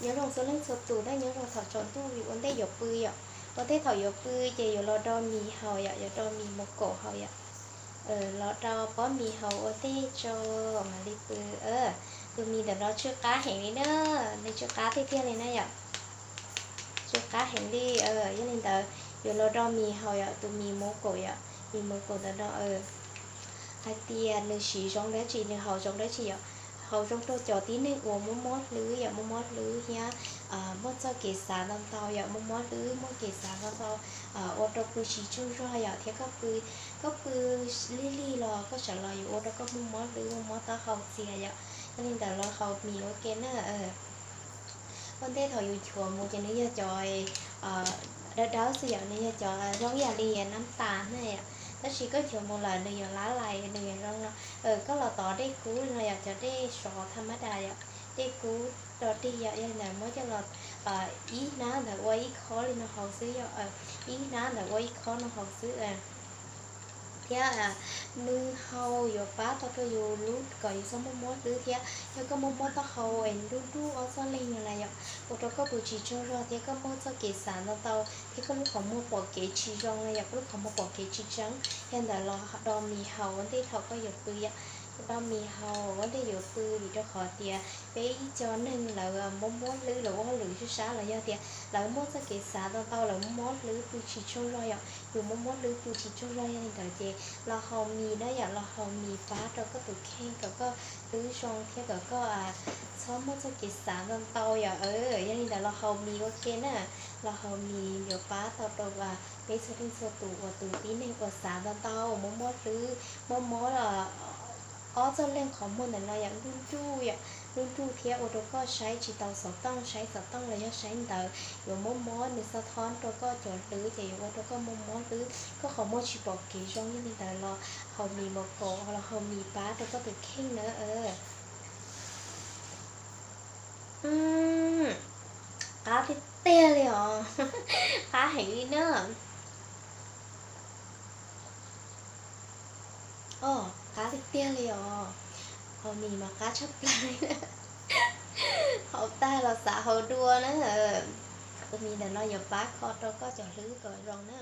Nyob zoo txhua leej txhua tus na, nyob zoo thaum tsaus ntuj ua ntej yuav pw yom. Ua ntej thaum yuav pw ces yuav los do mis haus yom, yuav do mis mus kaum haus yom. Los do pob mis haus ua ntej tso mam li pw. Tus mis ntawm no tsw qab heev li na, nws tsw qab tiag tiag li na yom. Tsw qab heev li. Yog li ntawd yuav los do mis haus yom, tus mis mus kaum yom, mis mus kaum ntawm no. Hais tias nws siv zoo dab tsi, nws haus zoo dab tsi yom? Haus zoo rau cov tib neeg uas mob mob hlwb yom, mob mob hlwb thiab muaj txoj kev xav ntau ntau yom, mob mob hlwb muaj kev xav ntau ntau, ua rau pw tsis tsaug zog yom, thiab koj pw, koj pw lig lig los koj sawv los yuav ua rau koj mob mob hlwb, mob mob taub hau txias yom. Yog li ntawd los haus mis ua ke na. Ua ntej thaum yus chuav mus ces nws yog cov dawb dawb xwb yom, nws yog cov zoo ib yam li nab tas na yom. Tab sis koj chuav mus lawm nws yuav lab lais, nws yuav zoo no. Koj los tov dej kub li no yom, cov dej sov tha mab das yom, dej kub rau dig yom. Yog li ntawd muab coj los ib hnab ntawd ua ib khob li no haus xwb yom, ib hnab ntawd ua ib khob no haus xwb. Thiab nws haus yuav pab tau rau yus lub kom yus txhob mob mob hlwb thiab yog koj mob mob taub hau es nruj nruj ob txoj leeg no na yom, ua rau koj pw tsis tsaug zog thiab koj muaj txoj kev xav ntau ntau thiab koj lub qhov muag pom kev tsis zoo na yom, koj lub qhov muag pom kev tsis tseeb. Yog ntawd los do mis haus ua ntej thaum koj yuav pw yom, do mis haus ua ntej yuav pw vim rau qhov tias peb ib co neeg lawv mob mob hlwb, lawv ua hauj lwm sab sab los yog tias lawv muaj txoj kev xav ntau ntau, lawv mob mob hlwb pw tsis tsaug zog yom, yus mob mob hlwb pw tsis tsaug zog. Yog li ntawd ces los haus mis na yom, los haus mis pab rau koj tus kheej kom koj hlwb zoo thiab kom koj txhob muaj txoj kev xav ntau ntau yom. Yog li ntawd los haus mis ua ke na, los haus mis yuav pab tau rau peb txhua leej txhua tus uas tus tib neeg uas xav ntau ntau, mob mob hlwb, mob mob ob txoj leeg qhov muag ntawm no yom, nruj nruj yom, nruj nruj thiab ua rau koj saib tsis tau xov tooj, saib xov tooj los yog saib ntawv yuav mob mob, nws xav thob rau koj cov hlwb ces yuav ua rau koj mob mob hlwb, koj qhov muag tsis pom kev zoo. Yog li ntawd los haus mis mus kaum los haus mis pab rau koj tus kheej na. Qab tiag tiag li os, qab heev li na. Os, qab tiag tiag li os. Haus mis mas qab tshaj plaws li na. Haus tag los xav haus dua na. Tus mis ntawm no yuav pab kho rau koj cov hlwb kom zoo na.